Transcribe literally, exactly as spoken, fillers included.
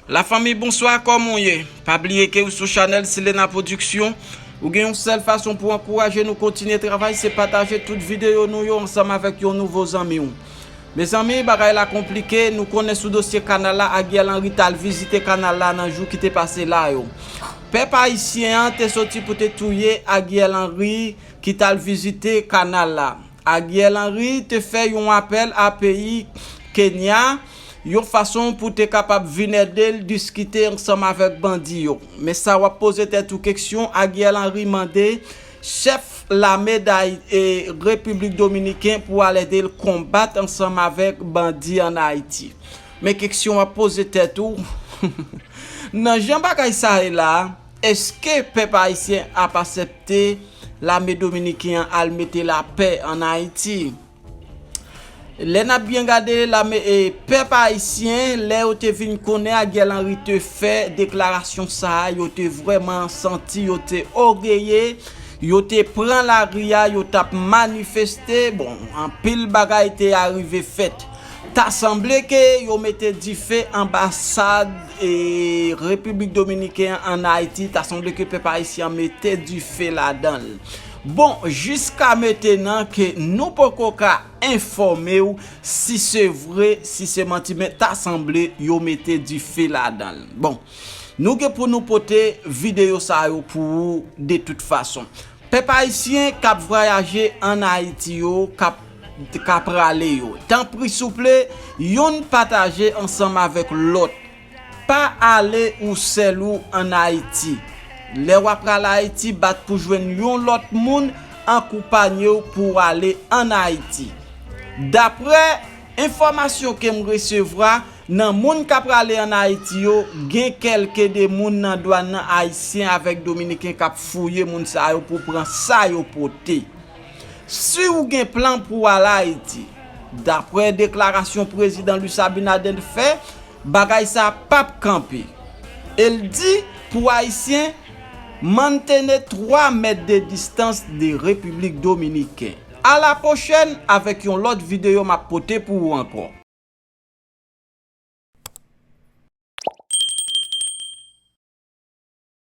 Lafanmi, bonswa, kòman w ye? Pa bliye ke ou sou chanèl Silena Production. Ou gen yon sèl fason pou ankouraje nou kontinye travay, se pataje tout videyo nou yo ansanm avèk yon nouvo zanmi w. Mezanmi, bagay la konplike, nou konnen sou dosye kanal la, Aguiel Henry t al vizite kanal la nan jou ki te pase la yo. Pèp ayisyen an te soti pou te touye Aguiel Henry ki t al vizite kanal la. Aguiel Henry te fè yon apèl a peyi Kenya, yon fason pou te kapab vin ede l diskite ansanm avèk bandi yo. Men sa w ap poze tèt ou keksyon, Aguiel Henry mande chèf lame Dayi-, e, Repiblik Dominiken pou al ede l konbat ansanm avèk bandi ann Ayiti. Men keksyon w ap poze tèt ou, nan jan bagay sa ye la, èske pèp ayisyen ap aksepte lame dominiken an al mete lapè ann Ayiti? Lè n ap byen gade, lame, e, pèp ayisyen, lè yo te vin konnen Aguiel Henry te fè deklarasyon sa a, yo te vrèman santi yo te ògeye, yo te pran lari a, yo t ap manifeste. Bon, anpil bagay te arive fèt. Ta sanble ke yo mete dife anbasad, e, Repiblik Dominiken an ann Ayiti, ta sanble ke pèp ayisyen an mete dife ladan l. Bon, jiska mentenan ke nou poko ka enfòme w si se vre, si se manti, men ta sanble yo mete dife ladan l. Bon, nou gen pou nou pote videyo sa yo pou ou de tout fason. Pèp ayisyen k ap vwayaje ann Ayiti yo, k ap, k ap prale yo, tanpri souple, youn pataje ansanm avèk lòt. Pa ale ou sèl ou ann Ayiti. Lè w ap pral Ayiti, bat pou jwenn yon lòt moun ankonpanye w pou w ale ann Ayiti. Daprè enfòmasyon ke m resevwa, nan moun k ap prale ann Ayiti yo, gen kèlke de moun nan dwàn nan ayisyen avèk dominiken k ap fouye moun sa yo pou pran sa yo pote. Si w gen plan pou w al Ayiti, daprè deklarasyon Prezidan Luis Abinader fè, bagay sa p ap kanpe. E l di pou Ayisyen mantene twa mèt de distans de Repiblik Dominiken. A la pwochèn avèk yon lòt videyo m ap pote pou ou ankò.